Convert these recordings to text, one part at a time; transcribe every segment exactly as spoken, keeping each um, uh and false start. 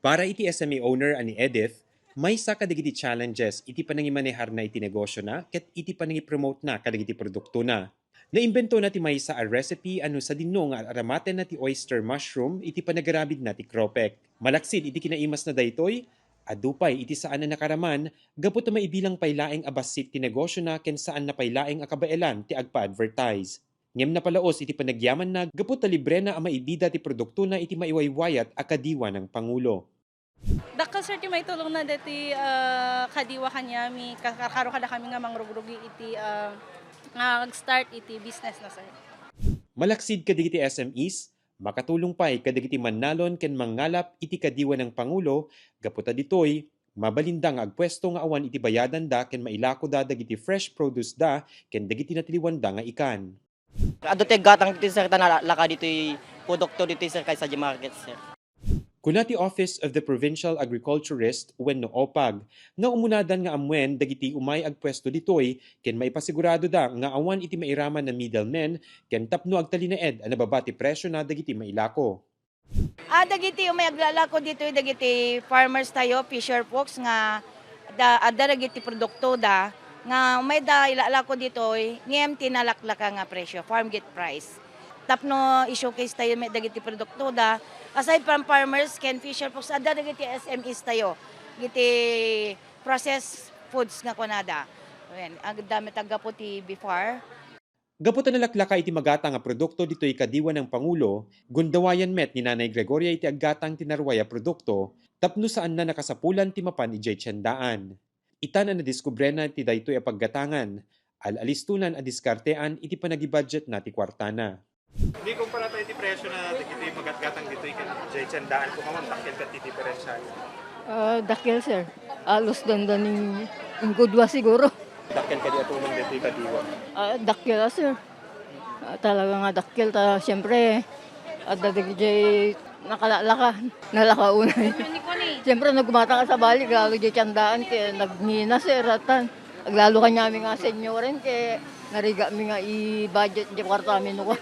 Para iti S M E owner a ni Edith, maysa kadagiti challenges iti panangimaneharna iti negosiona ket iti panangipromotena kadagiti produktona. Naimbentona ti maysa a recipe a no sadino nga ar-aramatenna ti oyster mushroom iti panagarabidna ti Cropek. Malaksid iti kinaimasna daytoy, adu pay iti saan a nakaraman gapu ta maibilang pay laeng a bassit ti negosiona ken saanna pay laeng a kabaelan ti agpa-advertise. Ngem napalaos iti panagyamanna gapu ta librena a maibida ti produktona iti maiwaywayat a kadiwa nang pangulo. Dakkel, sir, ti maitulongna deti, ah, kadiwa kaniami, ka-, karkaro kadakami nga mangrugrugi iti, ah, nga ag-start iti business na, sir. Malaksid kadagiti S M Es, makatulong pay kadagiti mannalon ken mangngalap iti kadiwa nang pangulo gapu ta ditoy, mabalinda nga agpuesto nga awan iti bayadanda ken mailakoda dagiti fresh produce da ken dagiti natiliwanda nga ikan. Adu ti aggatang ditoy, sir, ta nalaklaka ditoy produkto ditoy, sir, kaysa di market, sir. Kuna ti Office of the Provincial Agriculturist wenno OPAG nga umunadan nga ammuen dagiti umay agpuesto ditoy ken maipasiguradoda nga awan iti mairaman a middlemen ken tapno agtalinaed a nababa ti presiona dagiti mailako. Ah, dagiti umay aglalako ditoy dagiti farmers tayo, fisher folks nga da, adda dagiti produktoda nga umayda ilalako ditoy ngem ti nalaklaka nga presyo, farm gate price. Tapno i-showcase tayo met dagiti produktoda, aside from farmers ken fisher folks, adda dagiti S M Es tayo, dagiti processed foods nga kunada. Wen, adda met aggapu ti BFAR. Gapu ta nalaklaka iti magata nga produkto ditoy kadiwa nang pangulo, gundawayan met ni Nanay Gregoria iti aggatang ti narway a produkto tapno saanna nakasapulan ti mapan idiay tiendaan. Itan a nadiskubrena ti daytoy a paggatangan, al-alistonan a diskartean iti panagibudgetna ti kuartana. Ni kumpara tayo ti presyo na dagiti magatgatang ditoy ken idiay tiendaan, kung awan dakkel ket ti diferensial. Ah, dakkel, sir. Alos dandaning inggudua siguro. Dakkel kadi a tulong ditoy kadiwa? Ah, dakkel, ah, sir. Ah, talaga nga dakkel ta, siyempre, adda dagiti nakalaklaka, nalaka unay. Siyempre, no gumatang ka sa bali, lalo di tiendaan, kaya nagngina, sir, atan. Aglalo kaniami nga senioren, kaya narigami nga i-budget di kuartami no.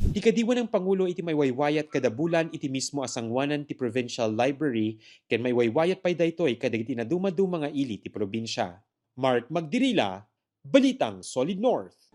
Ti kadiwa nang pangulo iti maiwaywayat kada bulan iti mismo a sanguanan ti Provincial Library ken maiwaywayat pay daytoy kadagiti nadumaduma nga ili ti probinsia. Mark Magdirila, Balitang Solid North.